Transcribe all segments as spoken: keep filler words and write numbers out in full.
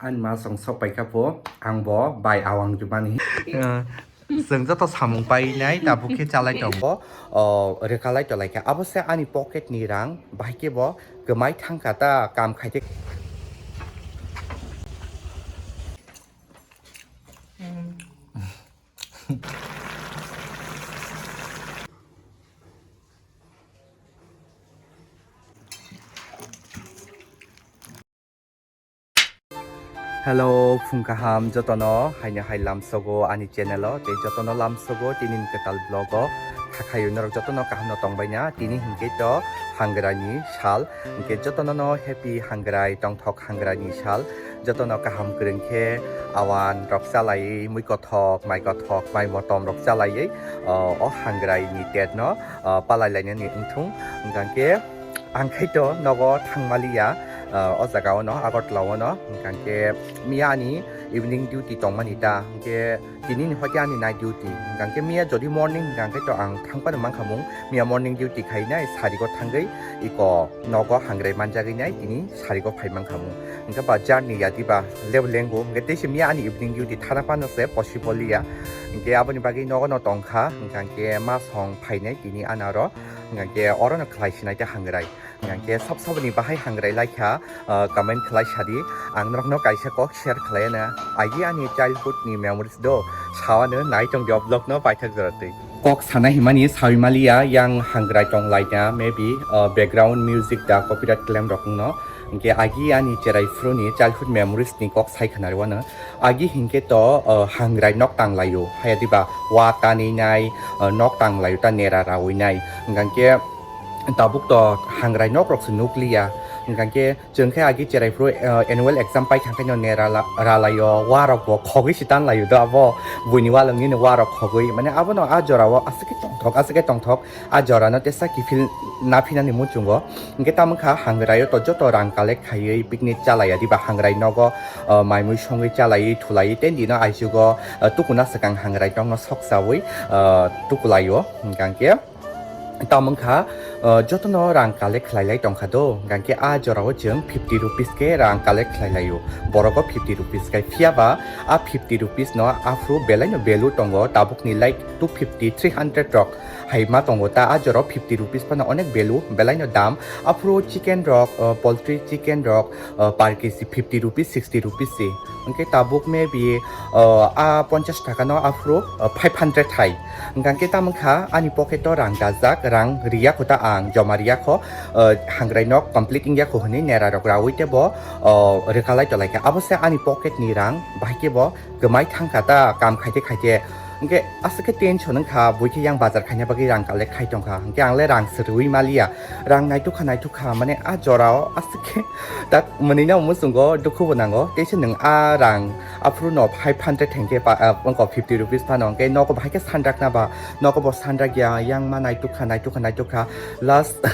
Ani ma song sok pai kha pho, ang bo bai awang jumani. Chwng joto samung painai tabuk khe chalai tongo, o, rwkalai tolai kha. Abo se ani pocket ni rang, bahai khe bo kwmai thang kha ta, kam khai te. Hello, phung kaham jotono, haino hai lamsogo ani channel o, tei jotono lamsogo tini ni kwtal vlog o. Khakhayui norok jotono kaham no tongbai na, tini hinkhe to Hangrai ni sal, hinkhe jotono no happy Hangrai, tongthok Hangrai ni sal, jotono kaham kwrwng khe awan rok chalai, mui kothok, mai kothok, mai motom rok chalaiwi, o, o Hangrai ni tet no, o, palai lainani wngthung, hwnkhe ang khe to nogo thangmaliya, o, o jaga o no, Agartala o no, hwnkhe miya ani evening duty tongmani ta, hwnkhe tini ni hwnkhe ani night duty, hwnkhe miya jodi morning hwnkhe to ang thangphano mankha mung, miya morning duty khainai sarigo thangwi iko nogo Hangrai manjagwi nai tini sarigo phai mankha mung, hwnkhe ba journey ya diba lebu lengo, hwnkhe tei se miya ani evening duty thana phano se possible ya, hwnkhe aboni bagwi nogo no tongkha, hwnkhe ma song phainai tini anaro. Hingkhe oro no khlai sinai ta Hangrai. Hingkhe sab saboni bahai Hangrai laikha, ah, comment khlai sadi. Ang norokno kaisa kok share khlai na. Agi ani childhood ni memories do. Sawano nai tong di o vlog no paithak jora twi. Kok sana himani sawi maliya yang Hangrai tong laina maybe, ah, background music da copyright claim rok no. Hingkhe agi ani cherai phuru ni childhood memories ni kok sai khna rwano. Agi hingkhe to, ah, Hangrai nok tang laio. Haya diba wa tanwi nai, ah, nok tang laio ta nera rawi nai. Hingkhe tabuk to Hangrai nok rok se nukliya. Hingkhe chwng khe agi cherai phuru, eh, annual exam pai thang khe no nera la-, ralaio, wa rok bo khogwi se tan laio do abo buini walwng nini wa rok khogwi. Mane abono a jora o aswk khe tongthok, aswk khe tongthok, a jora no tesa kiphil na phinani muchungo. Hingkhe tamo kha Hangrai o to joto rang collect khaiwi picnic chalaiya diba Hangrai nogo, eh, mai mui songwi chalaiwi thulaiwi tei dino aichugo, eh, tukuna swkang Hangrai nok no sok chawi, eh, tukulaio. Hingkhe Tamo wngkha, uh, jotono rang collect khlai lai tongkha do, hingkhe a jorao chwng fifty rupees khe rang collect khlai laio, borogo fifty rupees khe. Phiya ba a fifty rupees no aphuru belai no value tongo, tabukni like two fifty, three hundred rok hai ma tongo, ta a jorao fifty rupees phano onek value, belai no dam. Aphuru chicken rok, uh, poultry chicken rok, uh, per kg fifty rupees, sixty rupees se. Hingkhe tabuk maybe, uh, a ponchash taka no aphuru, uh, five hundred hai. Hingkhe tamo wngkha ani pocket o rang dajak, rang riya kho ta ang, joma riya kho, uh, Hangrai nok complete wngya kho hwnwi nera rok rawi tebo, uh, rwkalai tolai kha. Abo se ani pocket ni rang, bahai khe bo kwmai thang kha ta kam khaite khaite. Hingkhe aswk khe tension wngkha, bui khe yang bazar khaina bagwi rang collect khai tongkha. Hingkhe ang le rang se rwui maliya, rang naitukha naitukha, mane a jorao aswk khe tak mwnwi no muchungo dukhu bo nango. Teisa nwng a rang aphuru no five hundred hingkhe pa, ah, wngkha fifty rupees phano, hingkhe nogo bahai khe sandrak na ba, nogo bo sandrak ya, yang ma naitukha naitukha naitukha, last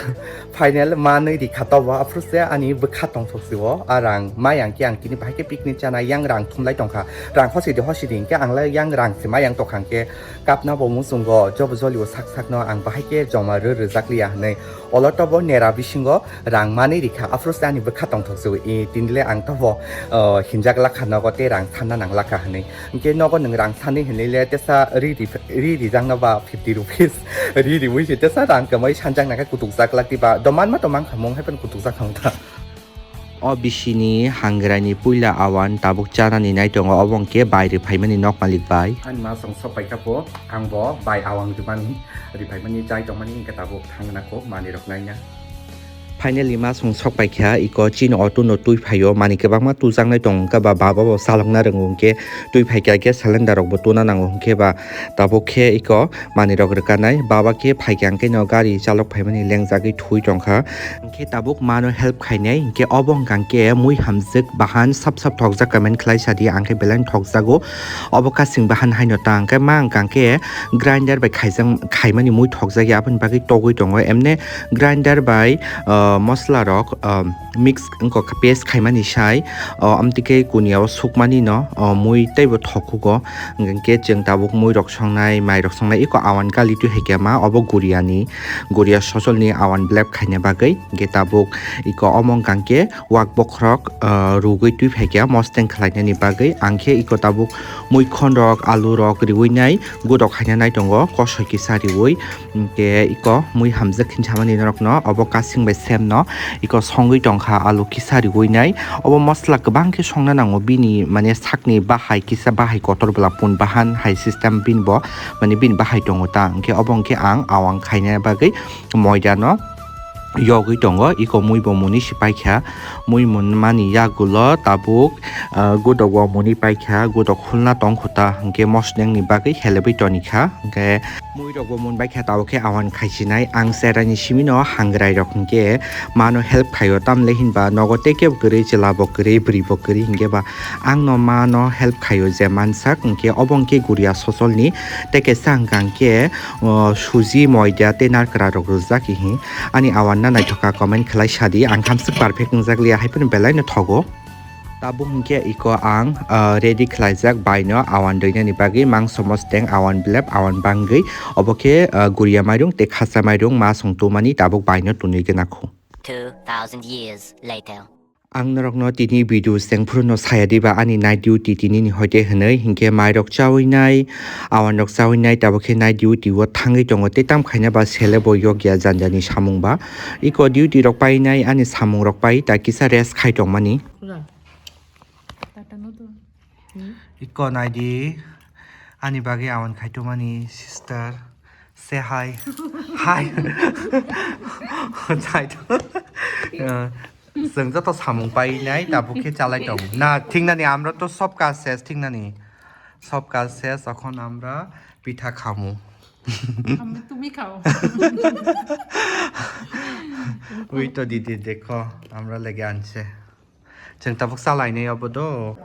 final manwi rikha tobo, aphuru se ani bwkha tongthok se o, a rang ma yang khe ang tini bahai khe picnic chana yang rang thumlai tongkha, rang hosidi hosidi hingkhe ang le yang rang se ma yang tongkha hingkhe kapna bo muchungo jobo jolio sak sakno ang bahai khe joma rw rwjak liya hwnwi. Olo tobo nera bisingo rang manwi rikha, aphuru se ani bwkha tongthok se o, e, tini le ang tobo, o, hinjak lakha nogo tei rang sanna nang lakha hwnwi. Hingkhe nogo nwng rang sanwi hwnwi le tesa ri ri, ri rijakno ba fifty rupees ri riwi se tesa rang kwmai sanjak nangkhe kutukjak lak diba, doman ma to mankha mung hai phano kutukjak kha wngkha. O bisini Hangrai ni puila awan tabuk chanani nai tongo, obo hwnkhe bai rwphaimani nok malik bai. Ani ma song sok pai kha pho, ang bo bai awang jumani rwphaimani chai tongmani hwnkhe tabuk thangna kho manwi rok naina. Finally ma song sok pai kha, iko chini auto no twi phaio, manwi kwbangma tujaknai tongo, hwnkhe ba baba bo chalokna rwngo, hwnkhe twi phai kha khe cylinder rok bo tuna nango, hwnkhe ba tabuk khe iko manwi rok rwkanai. Baba khe phaikha hwnkhe no gari chalok phaimani lengjagwi thwi tongkha. Hwnkhe tabuk mano help khainai, hwnkhe obo hwnkha hwnkhe mui hamjwk bahan sap sap thokjak comment khlai sadi, ang khe belai thokjago. Obo kasing bahan haino ta hwnkhe ma hwnkha hwnkhe grinder bai khaijak, khaimani mui thokjakya, aboni bagwi togwi tongo. Emne grinder bai, ah, mosla rok, ah, mix wngkha paste khaimani sai, o amtwi khe kuniya o sukmani no, o mui teibo thokhugo. Hwnkhe chwng tabuk mui rok songnai, mai rok songnai, iko awan kali twi hai khe ma obo guriya ni, guriya sosol ni awan blep khaina bagwi. Hwnkhe tabuk iko omo wngkha khe wak bokhorok, o, rugwi twi phaikha mosteng khlainani bagwi. Ang khe iko tabuk muikhon rok, alu rok riwi nai, gudok khaina nai tongo, kosoi kisa riwi. Hwnkhe iko mui hamjak hinsamani norokno obo kasing bai sem no iko songwi tongkha, alu kisa riwi nai. Obo mosla kwbang khe songna nango, bini mane sakni bahai kisa bahai kotor bwla pun bahan hai system bini bo, mane bini bahai tongo ta. Hwnkhe obo hwnkhe ang awang khaina bagwi moida no yogwi tongo. Iko mui bo muni si paikha, mui mun mani yagulo tabuk, ah, godok bo muni paikha, godok khulna tongkhuta hwnkhe mosneng ni bagwi helebwi tonikha. Hwnkhe mui rok bo mun baikha, tabuk khe awan khaisinai. Ang cherai ni simi no hangrai rok hwnkhe mano help khaio, tamle hinba nogo tei kebo kwrwi, chwla bo kwrwi, bwrwi bo kwrwi, hwnkhe ba ang no mano help khaio je mansak. Hwnkhe obo hwnkhe guriya sosol ni tei kaisa hwnkha hwnkhe, o, suji, moida tei narkra rok rwjak hi. Ani awan na naithok kha, comment khlai sadi. Ang thamswk perfect wngjak liya, hai phano belai no thogo. Tabuk hwnkhe iko ang, o, ready khlaijak bai no awan rwinani bagwi, mangso mosteng, awan blep, awan bangwi. Obo khe, o, guriya mairung tei khacha mairung ma song tumani tabuk bai no tunwi gana khu. Two thousand years later. Ang norokno tini video sengphuru no saya diba ani night duty tini ni hoite hwnwi, hinkhe mai rok chawi nai, awan rok chawi nai, tabuk khe night duty o thangwi tongo, tei tam khaina ba sele bo yokya janja ni samung ba. Iko duty rok pai nai, ani samung rok pai, ta kisa rest khai tongmani. Tata no to. Iko naidi, ani bagwi awan khaitumani sister. Say hi. Hi. Jai to. Uh, chwng joto samung pai nai, tabuk khe chalai tong. Na, thingnani amra to sob kaj ses, thingnani. Sob kaj ses, okhon amra pitha khamu. Amra tumi khao. Ui to didi dekho, amra lege anse. Chwng tabuk chalainai obo do.